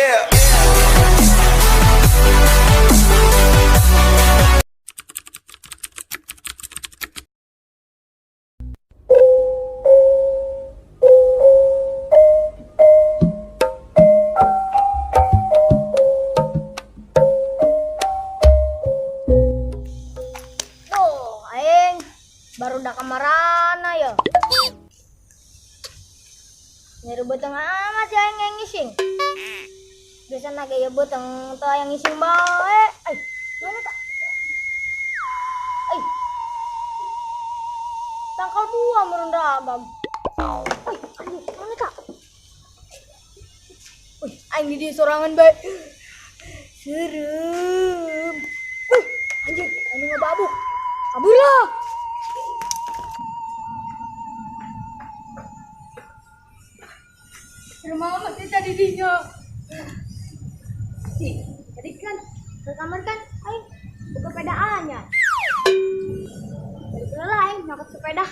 Yeah. Tuh, aing baru dah kamarana ya. Nyeri beteng amat ya aing yang ngising. Biasa naga ya beteng teu aya ngising bae. Ai, mana tak? Ai. Tangkal buah meureun ragam. Ai, aduh, mana tak? Wih, aing di dieu sorangan bae. Serem. Wih, anjir, anu ngababuk. Kabur lah. Serem amat sih tadi dinya. Ih, tadi kan ke kamar kan aing buka sepedaannya. Dari lah aing nyokot sepeda.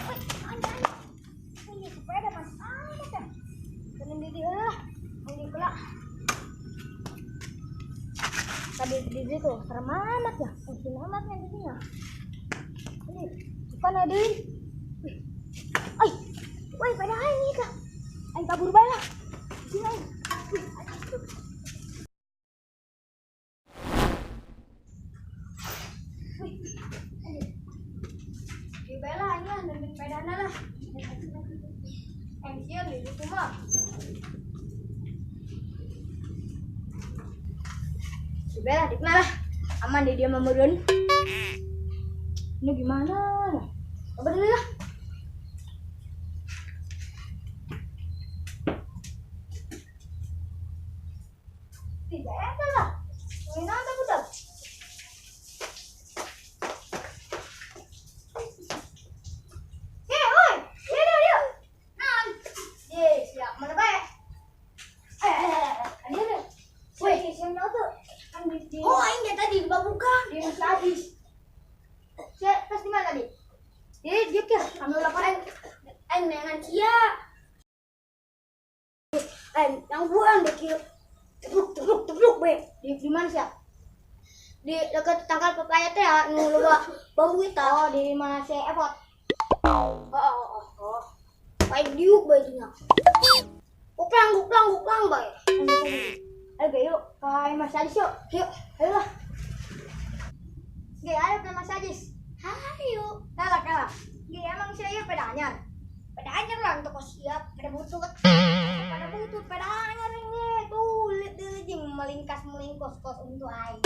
Wih, anjir, ini sepeda masih amat ya. Kena di dia lah, anjing pula. Tadi di situ serem amat ya, serem amatnya di sini ya. Ini bukan ada ini. Wih, ai, woi pada aing nih kak, aing kabur bae lah. Sini aing. Wih, aing. Wih, anjing. Di bae lah aing lah, nendang pedana lah. Aing sieun di situ mah. Di bae lah, di mana lah. Aman deh dia mah meureun. Ini gimana? Coba dulu lah. Tidak ada lah. Ini apa budak? Eh, oi, dia dia dia. Nah, dia siap mana baik? Eh, dia dia. Woi, siap nyawa tuh. Kan di Oh, aing dia tadi dibabukan. Di habis. Siap, pas di mana tadi? Dia dia ke, ambil laporan. Aing nengan sia. Aing yang buang deh kieu. Tebruk tebruk tebruk be. Di mana siap? Di dekat tangkal pepaya teh ya, nu loba bambu eta. Oh, di mana si Epot? Oh. Aing diuk bae dinya. Guklang guklang guklang bae. Ayo, yuk, ke Mas Ajis yuk. Yuk, Ayo lah. Oke, ayo ke Mas Ajis. Hayu. Kalah, kalah. Oke, emang sih ayo peda anyar. Pada anyar lah untuk siap, pada butut. Pada butut, peda anyar ini. Tuh, lihat dulu jing melingkas melingkus kos untuk aing.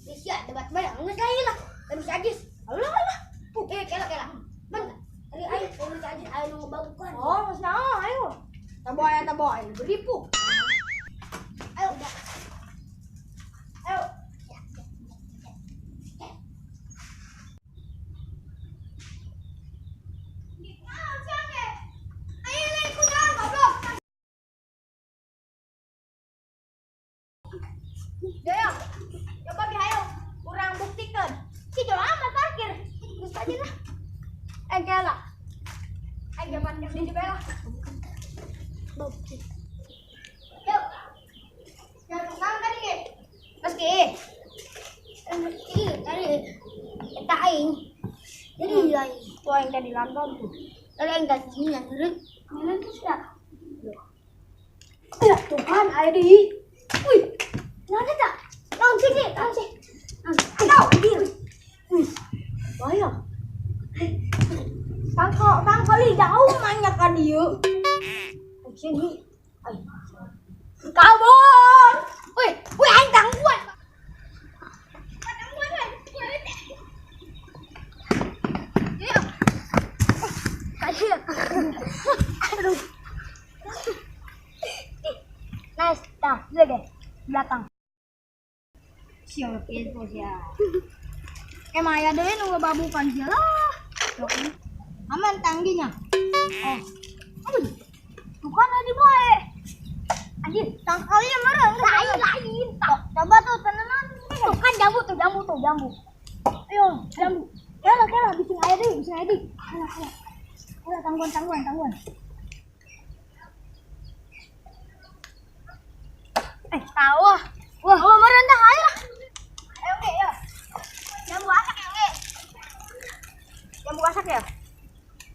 Siap debat bae, geus lagi lah. Ke Mas Ajis. Ayo lah, ayo lah. Eh, kela kela. Bang, tadi aing ke Mas Ajis aing nu babukan. Oh, Mas Nao, ayo. Taboy, taboy, beripu. Ayo. Ayo. Jaya, coba bi hayo, kurang buktikan. Si jauh amat parkir. Terus aja lah. Eh, kela. Eh, jangan parkir di bawah. Yuk. Jangan kesana tadi, Ki. Mas Ki. Ih, tadi eta aing. Jadi aing. Tuh aing tadi lanton tuh. Tadi aing tadi sini nyari. Mana tuh sih? Ya, tuh kan ada di. Wih, Mana tak? Naon sih, Ki? Naon sih? Aduh, anjir. Wih, bahaya. Tangkal, tangkal jauh banyak kan dia. Sini. Ay. Kabur. Wih, wih aing tangguan. Aduh. Nice, dah, lihat deh belakang. Siapa pintu ya? Emang ya deh nunggu babukan dia lah. Aman tangginya. Oh, aduh, tuh kan ada baik. Jambu. Ayo, jambu. Kela, kela, bikin air deh, bikin air deh. Kela, kela. Kela, tangguan, tangguan, tangguan. Tahu ah. Wah, wah, merendah ayo. Ayo, Nge, ya. Jambu asak ya, Nge. Jambu asak ya?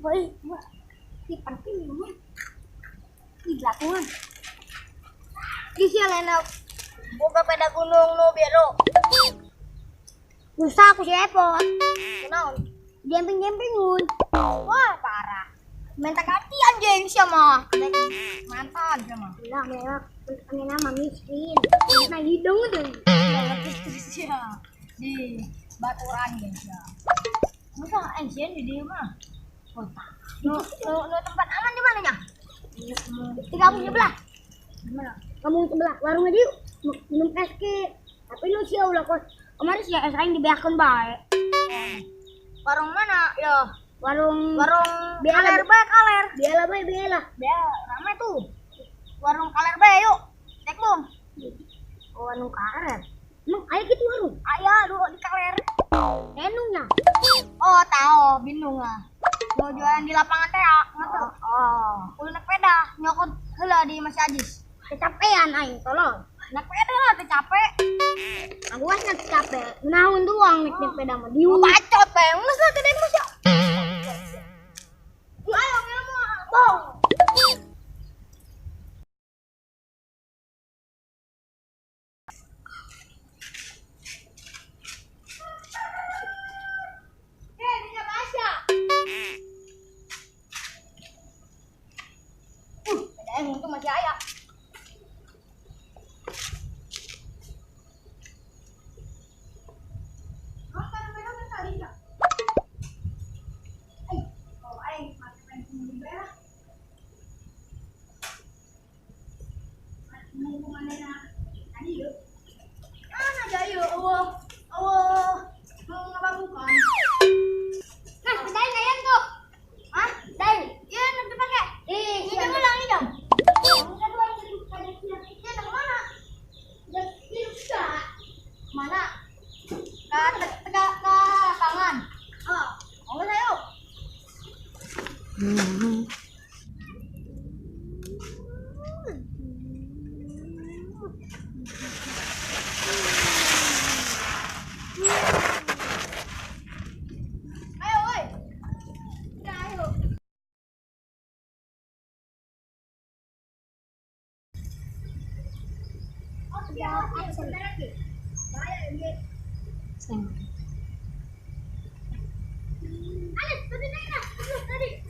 Woi, wah. Di penting ini. Di belakangan. Di sini enak. Boga pada gunung nu biru. Rusak aku si epot. Kunaon? Jemping-jempingun. Wah, parah. Minta ganti anjing siapa? Mantan siapa? Lah, mereka nama miskin. Nah, hidung tuh. Ya, di baturan guys ya. Masa anjing di dia mah. Oh, no, no, tempat aman di mana nya? Di kampung sebelah. Gimana? Kampung sebelah, warung aja yuk. Minum es ke. Tapi lu sih ulah kos. Kemarin sih es aing dibeakeun bae. Warung mana? Ya, warung warung kaler bae, kaler. Biala bae, biala. Biala, ramai tuh. Warung kaler bae yuk. Cek bung. Oh, warung kaler. Emang aya gitu warung? Aya, dulu di kaler. Enungnya. Oh, tahu, bingung ah. Mau jualan di lapangan teh, nggak oh. Kudu naik sepeda, nyokot heula di Masih Ajis. Kecapean aing, tolong. Naik sepeda lah, capek. Aku kan nggak capek. Naon doang naik sepeda mah diu. Bacot teh, geus lah teh geus ya. Ayo ngilmu, bong. Untung masih ayah. Ayo, woi. Ayo. Oh, ya, sebentar lagi. Bahaya ini.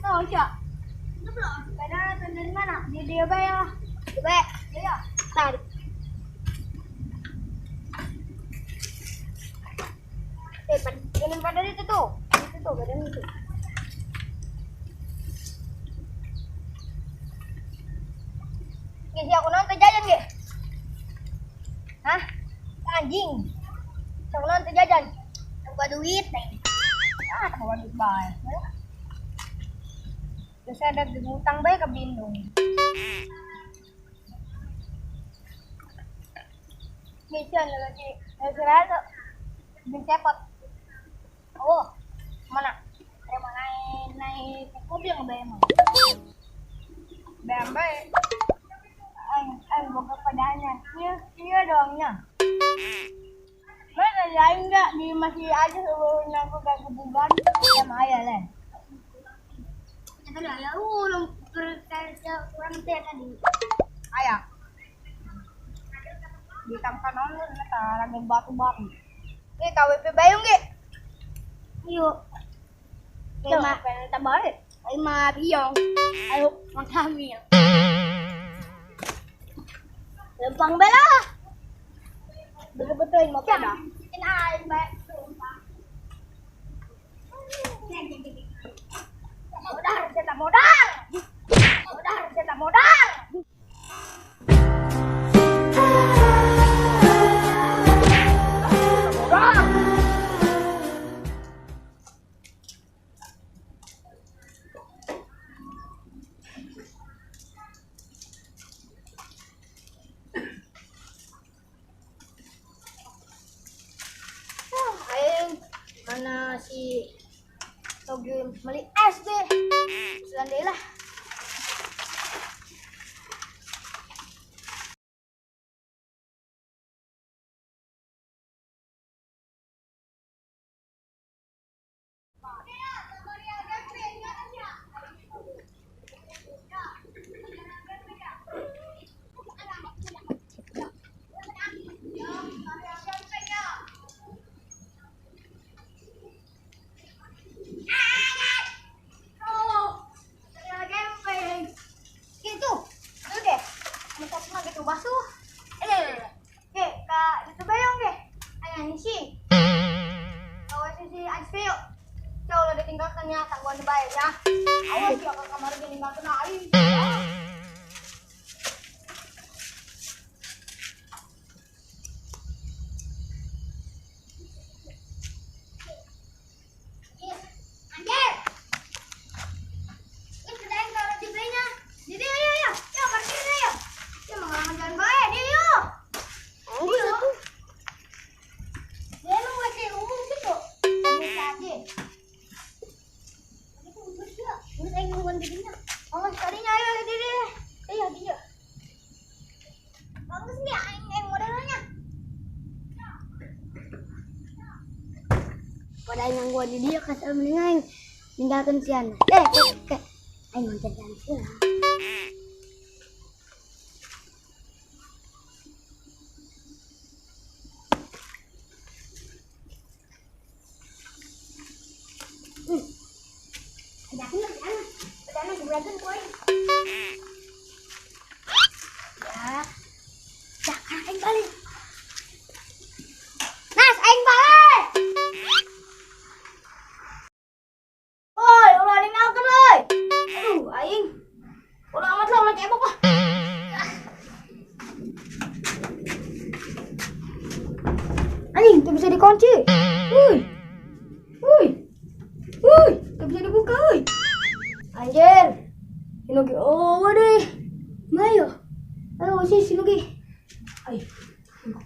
Oh, iya. Itu belum. Sepeda dari mana? Di dia bayar. Di ya. Tarik. Ini pada itu tuh. Itu tuh, badan itu. Gih, aku nonton jajan, Gih. Hah? Anjing. Aku nonton jajan. Buka duit, nih. Ah, tak bawa duit bae. Terus ada ngutang bae ke Bindung. Mission lagi. Saya bin cepot. Oh, mana? Saya mau naik naik mobil nggak emang? Bayang bae. Aing boga padanya. Iya, iya doangnya. Mana lain enggak di masih aja seluruhnya aku gak kebugan sama ayah lah. Tadi ayah ulung kurang teh tadi. Ayah. Di tampan nonton mereka ragam batu-batu. Ini KWP Bayung ge. Yuk. Lima pengen tambah. Lima biong. Ayo makan mil. Lempang bela. Betul-betul mau pada. Modal, cetak modal. Modal, cetak modal. Beli es deh. Susulan deh lah. Awas ya ke kamar gini nggak kena air. Anjir. Ini kedai kalau dibelinya. Jadi ayo ayo. Ya parkir ayo. Ya mengarang jalan bae dia yo. Oh, iya. Dia emang WC umum gitu. Biasa aja. Oh, tadinya ayo diri. Iya, dia. Bagus nih aing modelnya. Pada aing gua di dia kasar mending aing ninggalkeun sian. Aing nonton sian. Nas, aing balik. Oi, ulah ninggalkeun euy. Aduh, aing. Ulah amat lah, ulah cebok lah. Anjing, teu bisa dikunci. Wuih. Wuih. Wuih, teu bisa dibuka euy. Anjir. Sinugi oh deh. Mayo. Aduh, si sinugi. Ay,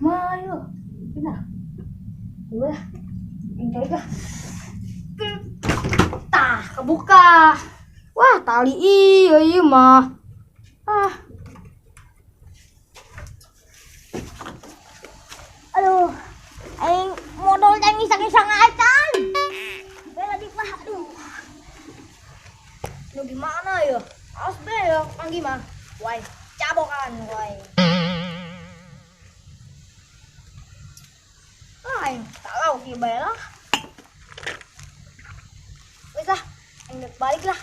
mayo. Nah. Udah. Entar lah. Tah, kebuka. Wah, tali iya iya mah. Ah. Aduh. Aing modal teh ngisang-ngisang acan. Bela di wah, aduh. Lu gimana ya? Awas be ya, panggi mah. Wai, cabokan wai. Aing tak tahu ki bae lah. Wis lah, aing balik lah.